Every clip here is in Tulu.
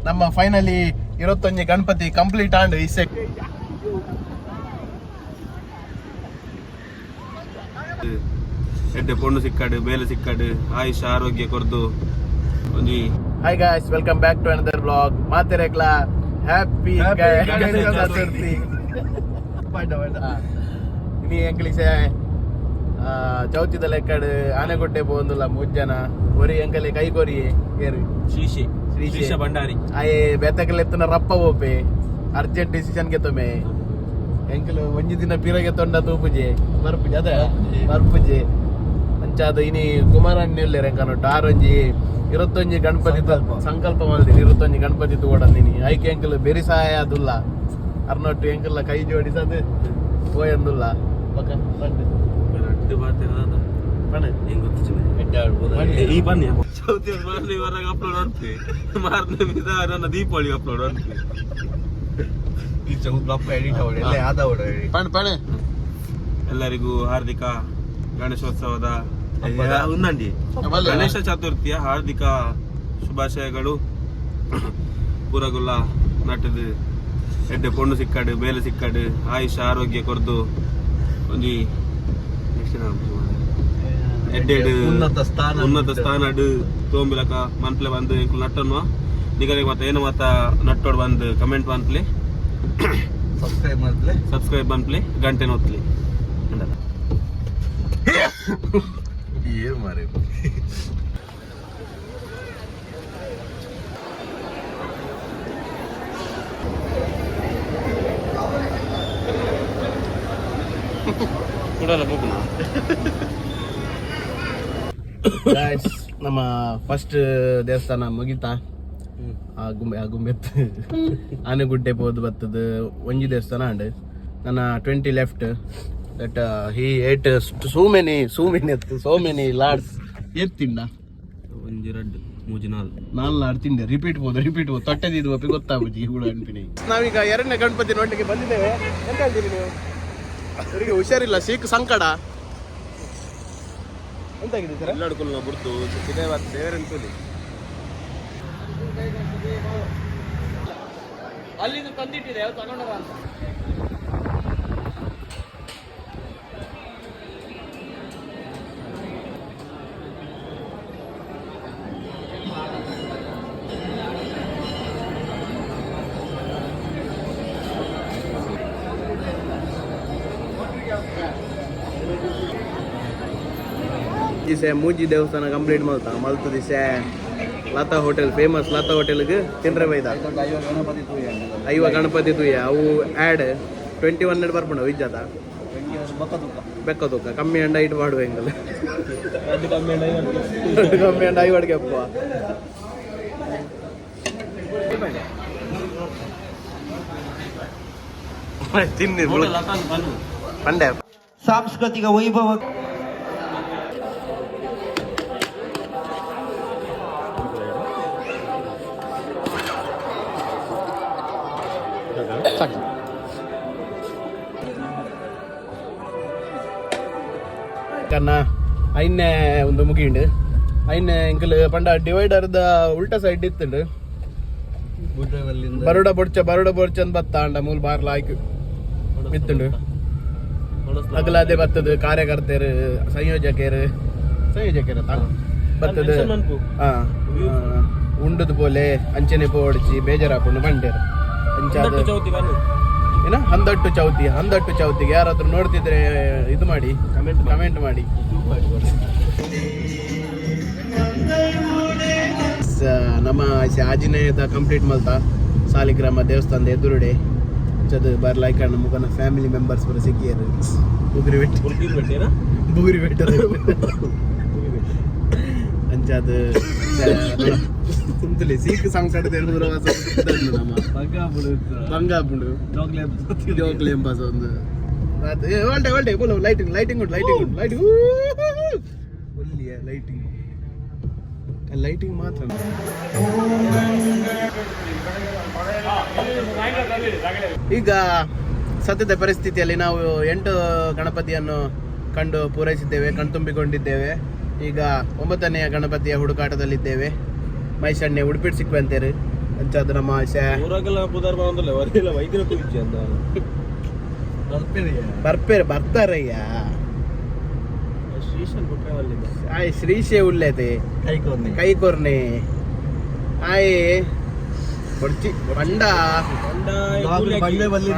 ನಮ್ಮ ಫೈನಲಿ 21 ಗಣಪತಿ ಕಂಪ್ಲೀಟ್ ಆಂಡ್ ಇಸೆ. ಎಡ್ಡೆ ಪೊಣ್ಣು ಸಿಕ್ಕಾಡು, ಬೇಲೆ ಸಿಕ್ಕಾಡು, ಆಯುಷ್ ಆರೋಗ್ಯ ಕೊರ್ದು ಒಂಜಿ. Hi guys, welcome back to another vlog. ಮಾತೆರೆಗ್ಲ happy Ganesha Chaturthi. ಇನಿ ಎಂಕ್ಲಿಸೆ ಚೌತಿದ ಲೆಕ್ಕಡ್ ಆನೆಗುಡ್ಡೆ ಪೋಂದುಲ್ಲ ಮೂಜನ. ಒರಿ ಎಂಕಲೆ ಕೈ ಕೊರಿ ಏರು? ಶ್ರೀಶೆ. ಶ್ರೀಶೆ. ಶ್ರೀಶ ಭಂಡಾರಿ. ಆಯೆ ಬೆತ್ತಕಲೆತ್ತನ ರಪ್ಪ ಪೋಪೆ. Urgent decision ಗೆತ್ತೊಮೆ. ಎಂಕಲು ಒಂಜಿ ದಿನ ಪಿರಗೆ ತೊಂಡ ತೂಪುಜೆ ಬರ್ಪುಜೆ, ಅದೇ ಬರ್ಪುಜೆ. ಅಂಚಾದ ಇನಿ ಕುಮಾರಣ್ಣ ಉಲ್ಲೆರ್ ಎಂಕನೊಟ್ಟು. ಆರೊಂಜಿ 21 ಗಣಪತಿ ಸಂಕಲ್ಪ ಮಲ್ದಿರಿ, 21 ಗಣಪತಿ ತೂವಡಂದಿನಿ. ಐಕೆ ಎಂಕಲು ಬೆರಿ ಸಹಾಯ ಅದುಲ್ಲ ಅರ್ನೊಟ್ಟು. ಎಂಕಲ್ಲ ಕೈ ಜೋಡಿಸದು ಪೋಯಂದುಲ್ಲ ಬೊಕ ಪಂಡ್. ರಡ್ಡ್ ಪಾತೆರ. ಪಣ್. ಏನ್ ಗೊತ್ತಿಲ್ಲ ಈ ಬನ್ನಿ. ಚೌತಿ ಮಾರನೇ ವಾರ ಅಪ್ಲೋಡ್ ಮಾಡ್ತೀವಿ, ಮಾರನೇ ನನ್ನ ದೀಪಾವಳಿ ಅಪ್ಲೋಡ್ ಮಾಡ್ತೀವಿ. ಪಣ್ ಪಣ್. ಎಲ್ಲರಿಗೂ ಹಾರ್ದಿಕ ಗಣೇಶೋತ್ಸವದ ಉನ್ನಂಡಿ ಬಲ್ಲೆ. ಗಣೇಶ ಚತುರ್ಥಿಯ ಹಾರ್ದಿಕ ಶುಭಾಶಯಗಳು. ಪೂರಗುಲ್ಲ ನಟದು ಎಡ್ಡೆ ಪೊಣ್ಣು ಸಿಕ್ಕಾಡು, ಬೇಲೆ ಸಿಕ್ಕಾಡು, ಆಯುಷ್ ಆರೋಗ್ಯ ಕೊರ್ದು ಒಂಜಿ ನೆಕ್ಸ್ಟ್ ಎಡ್ಡೆ ಉನ್ನತ ಸ್ಥಾನ. ಉನ್ನತ ಸ್ಥಾನಡ್ ತೋಂಬಿಲಕ ಮನ್ಪ್ಲೆ ಬಂದು ಎಂಕುಲು ನಟ್ಟನ್ವ. ನಿಗಲಿಗೆ ಮತ್ತೆ ಏನು ಮಾತ ನಟ್ಟೋಡ್ ಬಂದು ಕಮೆಂಟ್ ಮನ್ಪ್ಲೆ. ಸಬ್ಸ್ಕ್ರೈಬ್ ಮಾಡ್ಲೆ. ಸಬ್ಸ್ಕ್ರೈಬ್ ಮನ್ಪ್ಲೆ, ಗಂಟೆ ಒತ್ಲಿ. ಏನ್ ಮಾರಿ. ಕೊಡಲ್ಲ ಹೋಗುಣ. Guys, ನಮ್ಮ ಫಸ್ಟ್ ದೇವಸ್ಥಾನ ಮುಗಿತಾ. ಆ ಗುಂಬೆ, ಆ ಗುಂಬೆ, ಆನೆಗುಡ್ಡೆ ಪೋದು ಬತ್ತದ. ಒಂಜಿ ದೇವಸ್ಥಾನ ಅಂಡ್ ನನ್ನ 20 left. That he ate so many, so many, so many ladds. ಏತ್ ತಿಂಡ? ಒಂಜಿ, ರಡ್ಡ್, ಮೂಜಿ, ನಾಲ್. ನಾಲ್ ಲಾಡ್ ತಿಂಡೆ. ರಿಪೀಟ್ ಬೋದು, ರಿಪೀಟ್ ಬೋದು. ತೊಟ್ಟೆದಿದ್ದು ಒಪ್ಪಿ ಗೊತ್ತಾಗುಜಿ ಹುಳು ಅನ್ಪಿನಿ. ನಾವೀಗ ಎರಡನೇ ಗಣಪತಿ ನೋಡ್ಲಿಕ್ಕೆ ಬಂದಿದ್ದೇವೆ. ಎಂತ ಹೇಳ್ತೀರಿ ನೀವು? ಇವರಿಗೆ ಹುಷಾರಿಲ್ಲ, ಸೀಕ್ ಸಂಕಡ. ಎಂತಾಗಿದೆ ಸರ್? ಎಲ್ಲಡ್ಕೊಲ್ಲ ಬುಡ್ದು ದೇವರೆಂತಲಿ. ಅಲ್ಲಿಂದ ತಂದಿಟ್ಟಿದೆ, ಯಾವ್ದು ತಗೊಂಡಾರ ಅಂತ. ದಿಸೆ ಮೂಜಿ ದೇವಸ್ಥಾನ ಕಂಪ್ಲೀಟ್ ಮಲ್ತ ಮಲ್ತ ದಿಸೆ ಲತಾ ಹೋಟೆಲ್, ಫೇಮಸ್ ಲತಾ ಹೋಟೆಲ್ಗೆ ತಿನ್ರೆ ಬೈದ. 50 ಗಣಪತಿ ತೂಯ. 50 ಗಣಪತಿ ತೂಯ. ಅವು ಆ್ಯಡ್ 21 ಬರ್ಪುಂಡು ವಿಜ್ಜಾತ. ಬೆಕ್ಕ ತೂಕ ಕಮ್ಮಿ ಅಂಡ ಇಟ್ಟು ಮಾಡುವ ಹೆಂಗಲ್ಲ. ಕಮ್ಮಿ ಅಂಡ ಐವಡ್ಗೆ ಅಪ್ಪ. ತಿನ್ನಿ ಪಂಡೆ. ಸಾಂಸ್ಕೃತಿಕ ವೈಭವ. ಸಾಕು. ಕನ್ನ ಐನೆ ಒಂದು ಮುಗಿಂಡು. ಐನೆ ಎಂಕಲ್ ಪಂಡ ಡಿವೈಡರ್ದ ಉಲ್ಟಾ ಸೈಡ್ ಇತ್ತುಂಡು. ಬರೋಡ ಬೊಡ್ಚ, ಬರೋಡ ಬೊಡ್ಚ ಅಂತ ಬತ್ತ ಅಂಡ ಮೂಲ ಬಾರ್ಲ ಆಯ್ಕು ಇತ್ತುಂಡು. ಅಗಲಾದೆ ಬತ್ತದ ಕಾರ್ಯಕರ್ತರು, ಸಂಯೋಜಕರು, ಸಂಯೋಜಕರು ಬತ್ತದ. ಹಾ, ಉಂಡದ ಪೋಲೆ ಅಂಚನೆ ಪೋಡಿಚಿ ಬೇಜಾರಾಪುಂಡು ಬಂಡೇರು. ಅಂಚಾದ ಚೌತಿ ಬನ್ನಿ. ಏನ ಹಂದಟ್ಟು ಚೌತಿ, ಹಂದಟ್ಟು ಚೌತಿಗೆ ಯಾರಾದ್ರೂ ನೋಡ್ತಿದ್ರೆ ಇದು ಮಾಡಿ. ಕಮೆಂಟ್. ಕಮೆಂಟ್ ಮಾಡಿ. ನಮ್ಮ ಆಂಜನೇಯದ ಕಂಪ್ಲೀಟ್ ಮಲ್ತ. ಸಾಲಿಗ್ರಾಮ ದೇವಸ್ಥಾನದ ಎದುರುಡೆ ಚದು ಬರ್ಲಾಯ್ಕಣ್ಣ ಮುಖನ ಫ್ಯಾಮಿಲಿ ಮೆಂಬರ್ಸ್ ಬರ ಸಿಕ್ಕಿಯರು. ಬುಗುರಿ ಬೆಟ್ಟ. ಬೆಟ್ಟೇನಾ? ಬುಗುರಿ ಬೆಟ್ಟ. ಅಂಚಾದ ಕುಂತಲೆ ಸೀಕ್ ಸಂಕಟ ನಮ್ಮ ಬಂಗಾಪುಂಡು ಜೋಕ್ಲೆ ಎಂಬಾಸ ಒಂದು ಒಳ್ಳೆ ಒಳ್ಳೆ ಬೋಲ. ಲೈಟಿಂಗ್, ಲೈಟಿಂಗ್ ಉಂಟು, ಲೈಟಿಂಗ್ ಉಂಟು, ಲೈಟಿಂಗ್ ಒಳ್ಳೆಯ ಲೈಟಿಂಗ್, ಲೈಟಿಂಗ್ ಮಾತ್ರ. ಈಗ ಸದ್ಯದ ಪರಿಸ್ಥಿತಿಯಲ್ಲಿ ನಾವು ಎಂಟು ಗಣಪತಿಯನ್ನು ಕಂಡು ಪೂರೈಸಿದ್ದೇವೆ, ಕಣ್ತುಂಬಿಕೊಂಡಿದ್ದೇವೆ. ಈಗ ಒಂಬತ್ತನೆಯ ಗಣಪತಿಯ ಹುಡುಕಾಟದಲ್ಲಿದ್ದೇವೆ. ಮೈಸಣ್ಣೆ ಉಡುಪಿಟ್ಟು ಸಿಕ್ಕುವಂತೇರು. ಅಂಚಾದ ನಮ್ಮ ಆಸೆ. ಊರಾಗೆಲ್ಲ ಪುದಾರ್ ಬಂದಲ್ಲ ವರಿಲ್ಲ ವೈದ್ಯರ ತೂಜಿ ಅಂದ. ಬರ್ಪೇರು ಬರ್ತಾರಯ್ಯ. ಶ್ರೀಶನ್ ಬಿಟ್ರೆ ಅಲ್ಲಿದ್ದ. ಆಯ್ ಶ್ರೀಶೆ ಉಲ್ಲೇತೆ. ಕೈ ಕೊರ್ನೆ. ಕೈ ಕೊರ್ನೆ ಆಯ್ ಬೊಡ್ಚಿ ಬಂಡ. ಬಂಡ. ಬಂಡೆ ಬಲ್ಲಿ.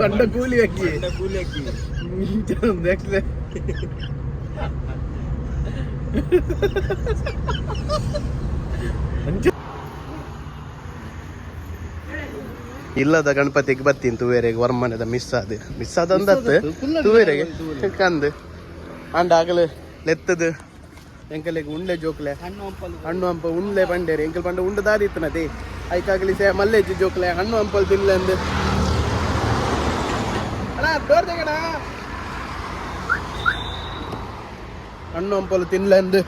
ಬಂಡ ಕೂಲಿ ಅಕ್ಕಿ. ಬಂಡ ಕೂಲಿ ಹಾಕಿ. ನೆಕ್ಸ್ಟ್ ಇಲ್ಲದ ಗಣಪತಿಗೆ ಬತ್ತೀನಿ ತುವೇರೆಗೆ ವರ್ಮನೆದ ಮಿಸ್ ಆದ ಮಿಸ್ ಆದ ಅಂದತ್ತು ತುವೇರೆಗೆ ಕಂದು ಅಂಡ ಆಗಲು ಲೆತ್ತದು ಎಂಕಲೆಗ್ ಉಂಡೆ ಜೋಕ್ಲೆ ಹಣ್ಣು ಹಂಪ ಉಂಡ್ಲೆ ಬಂಡೇರಿ ಎಂಕಲ್ ಪಂಡ ಉಂಡು ದಾರಿ ಇತ್ತನತಿ ಐಕಾಗಲಿ ಸೇ ಮಲ್ಲೇಜಿ ಜೋಕ್ಲೆ ಹಣ್ಣು ಹಂಪಲ್ ತಿನ್ಲೆ ಅಂದು. ಅಣ್ಣ ಡೋರ್ ತೆಗಣ. ಹಣ್ಣು ಹಂಪಲು ತಿನ್ಲೆ ಅಂದು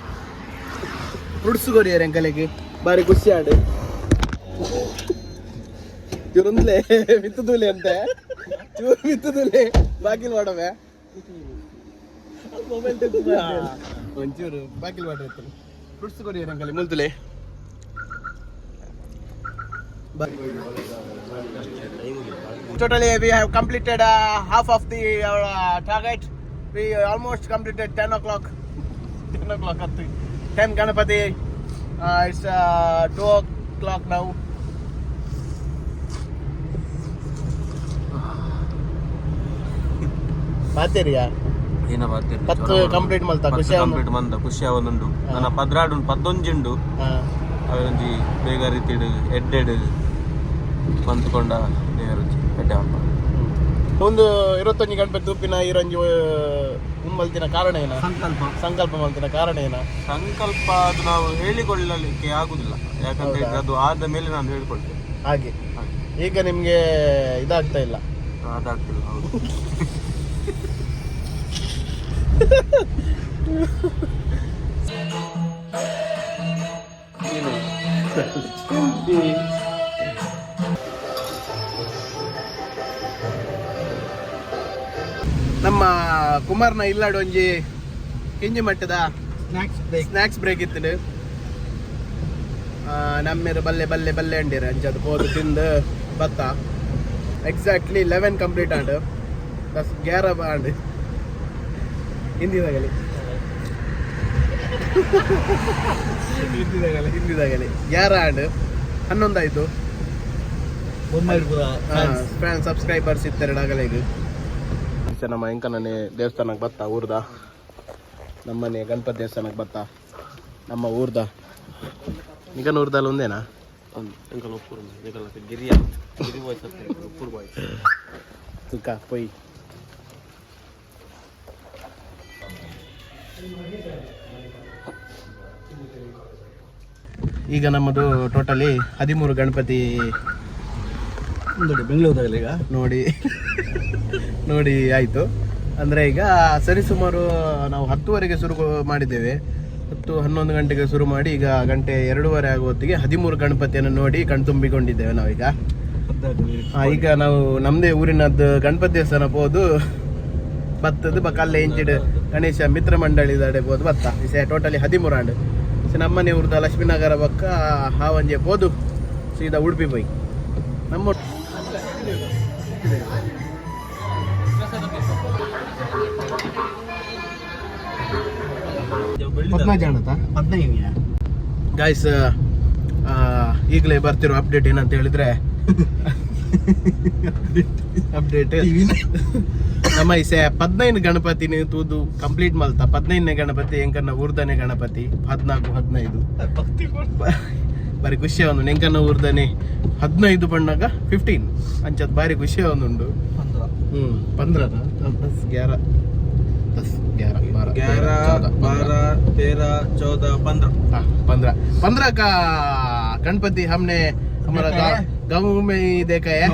ಫ್ರೂಟ್ಸ್ ಕೊರಿಯರ್ ಎಂಕಲೆಗ್ ಬಾರಿ ಖುಷಿ ಆಡು. ಚೂರುಂದ್ಲೆ ಮಿತ್ತದೂಲೆ ಅಂತೆ, ಚೂರು ಮಿತ್ತದೂಲೆ ಬಾಗಿಲು ಮಾಡವೆ. ಒಂಚೂರು ಬಾಗಿಲು ಮಾಡ. ಫ್ರೂಟ್ಸ್ ಕೊರಿಯರ್ ಅಂಕಲಿ ಮುಲ್ತುಲೆ. Totally we have completed half of the our target. We almost completed 10 o'clock, 10 o'clock at 10 Ganapati. It's 2 o'clock now. ಪಾತೆರಿಯಾ? ಏನ ಬರ್ತಿರ್ಲಿ. 10 ಕಂಪ್ಲೀಟ್ ಮಲ್ತ ಖುಷಿ. ಕಂಪ್ಲೀಟ್ ಮಂದ ಖುಷಿ ಆವೊಂದುಂಡು. ನನ್ನ 12 ಉಂಡು, ಪದ್ದೊಂಜಿ ಉಂಡು. ಅವೆಂಜಿ ಬೇಗ ರೀತಿಡ್ ಎಡ್ಡೆಡ್ ಮಂತ್ಕೊಂಡ ದೇವರುಂಜಿ ಎಡ್ಡೆ ಅಪ್ಪ. ಒಂದು 21 ಗಣಪತಿ ತೂಪಿನ ಈರೊಂಜಿ ಉಮ್ಮಲ್ತಿನ ಕಾರಣ ಏನ? ಸಂಕಲ್ಪ. ಸಂಕಲ್ಪ ಮಲ್ತಿನ ಕಾರಣ ಏನ? ಸಂಕಲ್ಪ ಅದು ನಾವು ಹೇಳಿಕೊಳ್ಳಲಿಕ್ಕೆ ಆಗುದಿಲ್ಲ. ಯಾಕಂತ ಹೇಳಿದ್ರೆ ಅದು ಆದ ಮೇಲೆ ನಾನು ಹೇಳಿಕೊಳ್ತೇನೆ. ಹಾಗೆ ಈಗ ನಿಮ್ಗೆ ಇದಾಗ್ತಾ ಇಲ್ಲ. ಅದಾಗ್ತಿಲ್ಲ, ಹೌದು. ನಮ್ಮ ಕುಮಾರ್ನ ಇಲ್ಲಾಡು ಒಂಜಿ ಕಿಂಜಿ ಮಟ್ಟದ ಸ್ನಾಕ್ಸ್ ಬ್ರೇಕ್. ಸ್ನಾಕ್ಸ್ ಬ್ರೇಕ್ ಇತ್ತು. ನಮ್ಮೆರು ಬಲ್ಲೆ ಬಲ್ಲೆ ಬಲ್ಲೆ ಅಂಡಿರ ಅಂಚದು ಪೋದು ತಿಂದು ಬತ್ತ. ಎಕ್ಸಾಕ್ಟ್ಲಿ 11 ಕಂಪ್ಲೀಟ್ ಆಂಡ್, ದಸ್ ಗ್ಯಾರ ಆಂಡ್. ಹಿಂದಿದಾಗಲಿ ಹಿಂದಿದಾಗಲಿ ಹಿಂದಿದಾಗಲಿ ಗ್ಯಾರ ಆಂಡ್, 11 ಆಯ್ತು. ಬೊಮ್ಮಾಯಿಪುರ. ಫ್ಯಾನ್ ಸಬ್ಸ್ಕ್ರೈಬರ್ಸ್ ಇತ್ತೆರಡು ಆಗಲ್ಲ. ಈಗ ನಮ್ಮ ಎಂಕನನೆ ದೇವಸ್ಥಾನಕ್ಕೆ ಬತ್ತ, ಊರ್ದ ನಮ್ಮನೆ ಗಣಪತಿ ದೇವಸ್ಥಾನಕ್ಕೆ ಬತ್ತ. ನಮ್ಮ ಊರ್ದ ನಿಗನ್ ಊರ್ದಲ್ಲಿ ಒಂದೇನಾ? ಅಂಕಲ್ ಒಪ್ಪುರು ಗಿರಿಯ ಗಿರಿ ಬಾಯ್ಸ್ ಒಪ್ಪುರು ಬಾಯ್ಸ್. ತುಕ ಪೊಯ್. ಈಗ ನಮ್ಮದು ಟೋಟಲಿ 13 ಗಣಪತಿ. ನೋಡಿ ಬೆಂಗಳೂರಲ್ಲಿ ಈಗ. ನೋಡಿ ನೋಡಿ ಆಯಿತು. ಅಂದರೆ ಈಗ ಸರಿಸುಮಾರು ನಾವು 10:30ಗೆ ಶುರು ಮಾಡಿದ್ದೇವೆ. 10 11 ಗಂಟೆಗೆ ಶುರು ಮಾಡಿ ಈಗ ಗಂಟೆ 2:30 ಆಗುವ ಹೊತ್ತಿಗೆ 13 ಗಣಪತಿಯನ್ನು ನೋಡಿ ಕಣ್ತುಂಬಿಕೊಂಡಿದ್ದೇವೆ ನಾವೀಗ. ಈಗ ನಾವು ನಮ್ಮದೇ ಊರಿನದ್ದು ಗಣಪತಿ ದೇವಸ್ಥಾನ ಹೋದು ಬತ್ತದು ಬಕ್ಕ ಅಲ್ಲೇ ಇಂಚಿಡ್ ಗಣೇಶ ಮಿತ್ರ ಮಂಡಳಿ ಹೋದು ಬತ್ತ. ಟೋಟಲಿ 13 ಆಂಡ್. ಸೊ ನಮ್ಮನೆ ಊರ್ದ ಲಕ್ಷ್ಮೀನಗರ ಬಕ್ಕ ಹಾವಂಜೆ ಪೋದು ಸೀದಾ ಉಡುಪಿ ಪೋಯ್ ನಮ್ಮ. 15 15. ಗಾಯ್ಸ್, ಈಗಲೇ ಬರ್ತಿರೋ ಅಪ್ಡೇಟ್ ಏನಂತ ಹೇಳಿದ್ರೆ, ಅಪ್ಡೇಟ್ ನಮ್ಮ ಇಸೆ 15 ಗಣಪತಿನ ತೂದು ಕಂಪ್ಲೀಟ್ ಮಲ್ತ. 15ನೇ ಗಣಪತಿ ಎಂಕನ್ನ ಊರ್ದನೆ ಗಣಪತಿ. 14 15 ಬಾರಿ ಖುಷಿ ಒಂದು. ಎಂಕನ್ನ ಊರ್ದನೆ 15 ಬಣ್ಣಗ 15 ಅಂಚದ್ ಬಾರಿ ಖುಷಿ ಒಂದುಂಡು. 15 ದಸ್ ಗ್ಯಾರ ದಸ್ ಗ್ಯಾರ ಬಾರ. 11, 12, 13, 14, 15. हाँ, 15 15 का गणपति हमने हमारा गाँव में ही देखा है,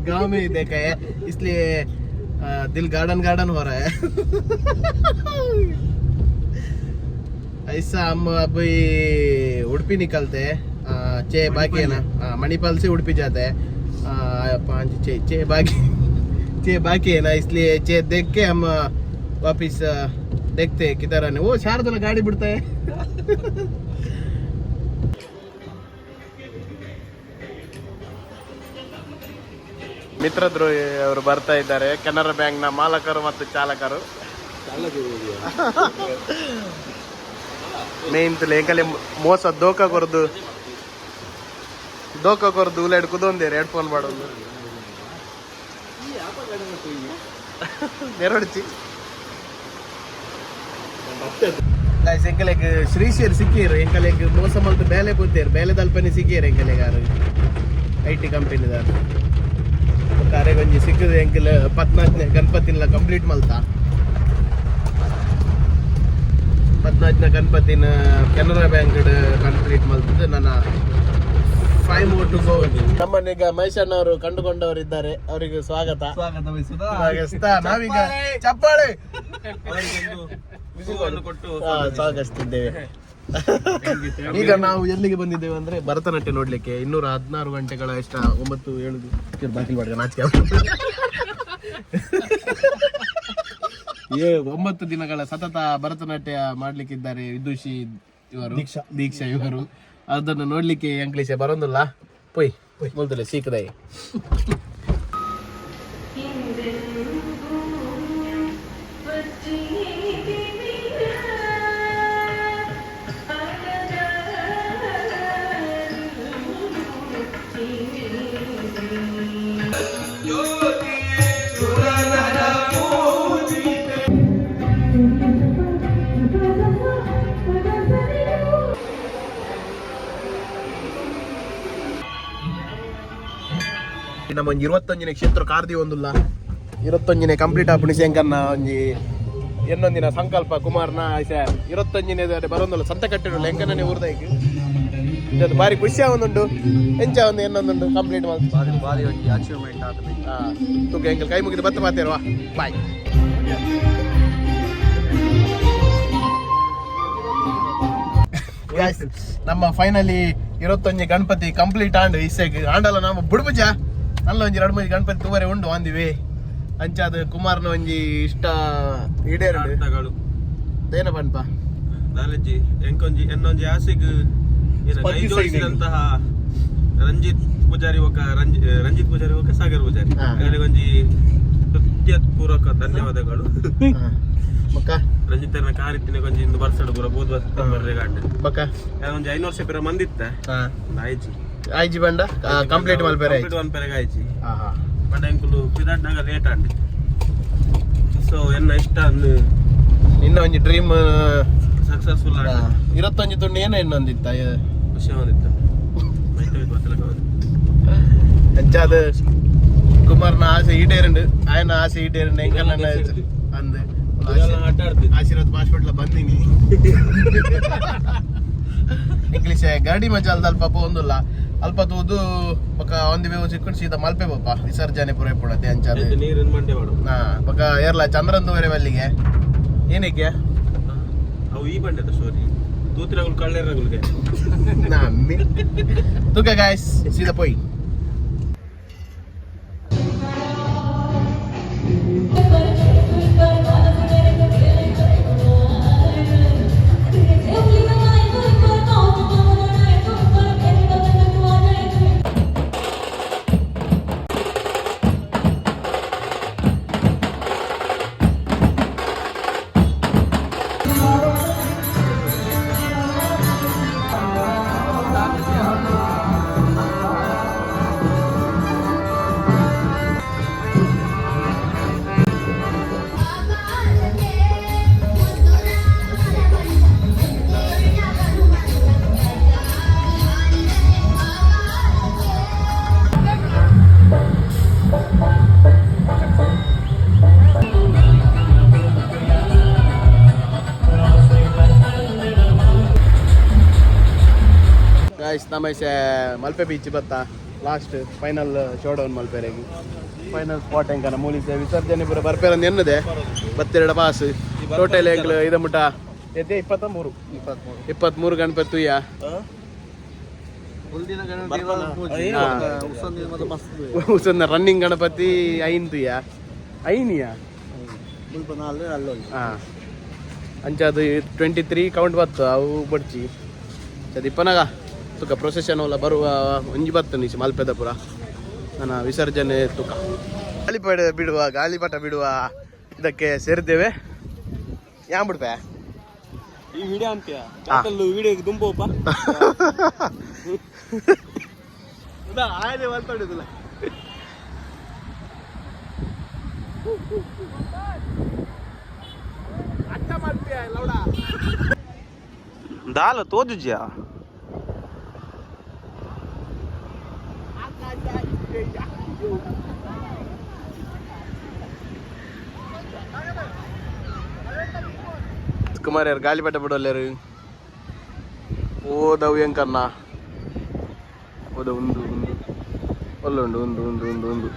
गाँव में ही देखा है. इसलिए दिल गार्डन गार्डन हो रहा है. ऐसा हम अभी उड़पी निकलते हैं. छः बाकी है ना. हाँ, मणिपाल से उड़पी जाते हैं. पाँच छः छः बाकी, छः बाकी है ना. इसलिए छः देख के हम वापिस देखते हैं किधर आने. वो शारदा गाड़ी बिड़ता है. ಮಿತ್ರದ್ರೋಹಿ ಅವರು ಬರ್ತಾ ಇದ್ದಾರೆ. ಕೆನರಾ ಬ್ಯಾಂಕ್ ನ ಮಾಲಕರು ಮತ್ತು ಚಾಲಕರು. ಮೇನ್ ಎಂಕಲೆ ಮೋಸ ದೋಖ ಕೊರ್ದು ದೋಖ ಕೊರ್ದು ಉಲೇಡ್ ಕುದೊಂದೇರು ಹೆಡ್ಫೋನ್ ಮಾಡೋದು ನೆರಡ್ಚಿ. ಗೈಸ್, ಎಂಕಲೆಗ್ ಶ್ರೀಶೇರ್ ಸಿಕ್ಕಿರು. ಎಂಕಲೆಗ್ ಮೋಸ ಮಲ್ತು ಬೇಲೆ ಪೂತೇರು, ಬೇಲೆ ದಲ್ಪನೆ ಸಿಕ್ಕಿರು ಎಂಕಲೆಗಾರು IT ಕಂಪನಿದಾರ. ಅರೆಗೊಂಜಿ ಸಿಕ್ಕದು ಎಂಕಲ್ ಪದ್ನಾಲ್ಕನೇ ಗಣಪತಿನ ಕಂಪ್ಲೀಟ್ ಮಲ್ತ. ಪದ್ನಾಲ್ಕನೇ ಗಣಪತಿನ ಕೆನರಾ ಬ್ಯಾಂಕ್ ಕಂಪ್ಲೀಟ್ ಮಲ್ತದ್ದು. ನನ್ನ 5 ಮೋರ್ ಟು ಗೋ. ನಮ್ಮನ್ನೀಗ ಮಹೇಶಣ್ಣವರು ಕಂಡುಕೊಂಡವರಿದ್ದಾರೆ, ಅವರಿಗೂ ಸ್ವಾಗತ. ಸ್ವಾಗತ ಬಯಸುತ್ತಾ ಸ್ವಾಗತಿಸ್ತಾ ನಾವೀಗ ಚಪ್ಪಾಳೆ ಅವರಿಗೊಂದು ಹೂವನ್ನು ಕೊಟ್ಟು ಸ್ವಾಗತಿಸ್ತಿದ್ದೇವೆ. ಈಗ ನಾವು ಎಲ್ಲಿಗೆ ಬಂದಿದ್ದೇವೆ ಅಂದ್ರೆ ಭರತನಾಟ್ಯ ನೋಡ್ಲಿಕ್ಕೆ. 216 ಗಂಟೆಗಳ ಎಷ್ಟ 9 7 ಬಾಕಿಲ್ ಬಾಡಿಗೆ ನಾಚಿಕೆ ಆಗ್ತದೆ. 9 ದಿನಗಳ ಸತತ ಭರತನಾಟ್ಯ ಮಾಡ್ಲಿಕ್ಕಿದ್ದಾರೆ ವಿದುಷಿ ಇವರು, ದೀಕ್ಷಾ ದೀಕ್ಷಾ ಇವರು. ಅದನ್ನು ನೋಡ್ಲಿಕ್ಕೆ ಅಂಕ್ಲಿಶ ಬರೋದಿಲ್ಲ. ಪೊಯ್ ಮೊದಲೇ ಸೀಕದಾಯಿ. ನಮ್ಮ ಒಂಜಿ 21ನೇ ಕ್ಷೇತ್ರ ಕಾರ್ದಿ ಒಂದುಲ್ಲ. 21ನೇ ಕಂಪ್ಲೀಟ್ ಆಪುಣಿ ಶಂಕರ್ನ ಒಂಜಿ ಎನ್ನೊಂದಿನ ಸಂಕಲ್ಪ ಕುಮಾರ್ನ ಆಸೆ. 21ನೇ ಬರೋಂದುಲ್ಲ ಸಂತೆ ಕಟ್ಟಿಡಲ್ಲ ಎಂಕನೇ ಊರ್ದೈಕ್. ಇದು ಬಾರಿ ಖುಷಿ ಒಂದುಂಡು. ಎಂಚ ಒಂದು ಎನ್ನೊಂದುಂಡು ಕಂಪ್ಲೀಟ್ ಮಾಡಿ. ಬಾರಿ ಬಾರಿ ಒಂಜಿ ಅಚೀವ್ಮೆಂಟ್ ಆತದೆ. ತೂಕ ಎಂಕಲ್ ಕೈ ಮುಗಿದು ಬತ್ತ ಮಾತೇರುವ. ಬಾಯ್. ನಮ್ಮ ಫೈನಲಿ 21 ಗಣಪತಿ ಕಂಪ್ಲೀಟ್ ಆಂಡ್ ಇಸೆಗ್ ಆಂಡಲ ನಮ್ಮ ಬುಡ್ಬುಜ ನಲ್ಲ ಒಂಜಿ ಎರಡು ಮೂಜಿ ಗಣಪತಿ ತೂವರೆ ಉಂಡು ಅಂದಿವಿ. ಅಂಚಾದ ಕುಮಾರ್ನ ಒಂಜಿ ಇಷ್ಟ ಈಡೇರುಂಡು. ಅರ್ಥಗಳು. ದೇನ ಪನ್ಪ? ದಾಲಜ್ಜಿ ಎಂಕೊಂಜಿ ಎನ್ನೊಂಜಿ ಆಸೆಗ್ ಏನ ಕೈ ಜೋಡಿಸಿದಂತಹ ರಂಜಿತ್ ಪೂಜಾರಿ ಒಕ ರಂಜಿತ್ ಪೂಜಾರಿ ಒಕ ಸಾಗರ್ ಪೂಜಾರಿ ಒಂಜಿ ಹೃದಯಪೂರ್ವಕ ಧನ್ಯವಾದಗಳು. ಬಕ್ಕ ರಂಜಿತ್ ಕಾರಿತ್ತಿನ ಕೊಂಜಿ ಇಂದು ಬರ್ಸಡು ಪೂರ ಬೋದು ಬಸ್ ಬರ್ರೆ ಗಾಂಡ್. ಬಕ್ಕ ಒಂಜಿ 500 ವರ್ಷ ಪಿರ ಮಂದಿತ್ತ ಆಯ್ಜಿ. ಆಯ್ಜಿ ಬಂಡ ಕಂಪ್ಲೀಟ್ ಮಲ್ಪೆರೆ? ಕಂಪ್ಲೀಟ್ ಮಲ್ಪೆರೆಗ್ ಆಯ್ಜಿ ಬಂಡ. ಎಂಕುಲು ಪಿದಾಡ್ನಾಗ ಲೇಟ್ ಆಂಡ್. ಸೊ ಎನ್ನ ಇಷ್ಟ ಅಂದು ನಿನ್ನ ಒಂಜಿ ಡ್ರೀಮ್ ಸಕ್ಸಸ್ಫುಲ್ ಆಂಡ್. 21 ತುಂಡು ಏನೋ ಇನ್ನೊಂದಿತ್ತ? ಖುಷಿ ಒಂದಿತ್ತು. ಅಂಚಾದ ಕುಮಾರ್ನ ಆಸೆ ಈಡೇರುಂಡು, ಆಯನ ಆಸೆ ಈಡೇರುಂಡು. ಎಂಕಲ್ನ ಅಂದ್ ಆಶೀರ್ವಾದ ಹಾಸ್ಪಿಟ್ಲ್ ಬಂದಿನಿ. ಇಂಗ್ಲೀಷ್ ಗರಡಿ ಮಜಾಲ್ದ ಅಲ್ಪ ಪೋಂದುಲ್ಲ. ಅಲ್ಪ ತೂದು ಬೊಕ ಒಂದಿ ಬೇವು ಸಿಕ್ಕೊಂಡು ಸೀದಾ ಮಲ್ಪೆ ಪೋಪ. ವಿಸರ್ಜನೆ ಪೂರ ಇಪ್ಪುಡತೆ ಅಂಚಾದ. ನೀರಿನ ಮಂಡೆ ಮಾಡು. ಹಾ, ಬೊಕ ಏರ್ಲ ಚಂದ್ರಂದುವರೆ ಬಲ್ಲಿಗೆ ಏನಕ್ಕೆ? ಅವು ಈ ಬಂಡೆದ ಸ್ಟೋರಿ ತೂತಿರಗುಲ್ ಕಳ್ಳೆರಗುಲ್ಗೆ. ನಮ್ಮಿ ತುಕ ಗಾಯ್ಸ್, ಸೀದಾ ಪೋಯ್. ಗಾಯ್ಸ್, ನಮ್ಮ ಮಲ್ಪೆ ಬೀಚ್ ಬತ್ತ. ಲಾಸ್ಟ್ ಫೈನಲ್ ಶೋಡೌನ್ ಮಲ್ಪೆರೆಗ್ ಫೈನಲ್ ಸ್ಪಾಟ್ ಎಂಕನ ಮೂಲಿಸೆ ವಿಸರ್ಜನೆ ಪೂರ ಬರ್ಪೇರಂದು ಎನ್ನದೆ ಬತ್ತೆರಡ ಪಾಸ್. ಟೋಟಲ್ ಎಂಕ್ಲು ಇದ ಮುಟ ಎತ್ತೆ 23 23 ಗಣಪತಿ ತುಯ್ಯ. ಉಸನ್ನ ರನ್ನಿಂಗ್ ಗಣಪತಿ ಐನ್ ತುಯ್ಯ ಐನಿಯ. ಹಾ, ಅಂಚಾದು 23 ಕೌಂಟ್ ಬತ್ತು. ಅವು ಬಡ್ಚಿ ಅದು ಇಪ್ಪನಾಗ ತುಕ ಪ್ರೊಸೆಷನ್ ಒಲ್ಲ ಬರುವ ಒಂಜಿ ಬತ್ತು ನಿಚ ಮಲ್ಪೆದ ಪುರ. ನನ್ನ ವಿಸರ್ಜನೆ ತುಕ ಗಾಳಿಪಟ ಬಿಡುವ, ಗಾಳಿಪಟ ಬಿಡುವ ಇದಕ್ಕೆ ಸೇರಿದ್ದೇವೆ. ಯಾನ್ ಬಿಡ್ಪೆ? ಈ ವಿಡಿಯೋ ಅಂತ್ಯ ವಿಡಿಯೋ ದುಂಬೋಪ. ಆಯ್ದೆ ಮಾತಾಡಿದಿಲ್ಲ. ದಾಲ ತೋಜುಜ್ಯಾ? ಕುಮಾರ್ ಯಾರು ಗಾಳಿಪಟ ಬಿಡೋಲ್ಲಾರು? ಓದವು ಎಂಕನ್ನ ಓದ ಒಂದು ಒಂದು ಒಲ್ಲುಂಡು ಒಂದು ಒಂದು ಒಂದು ಒಂದು.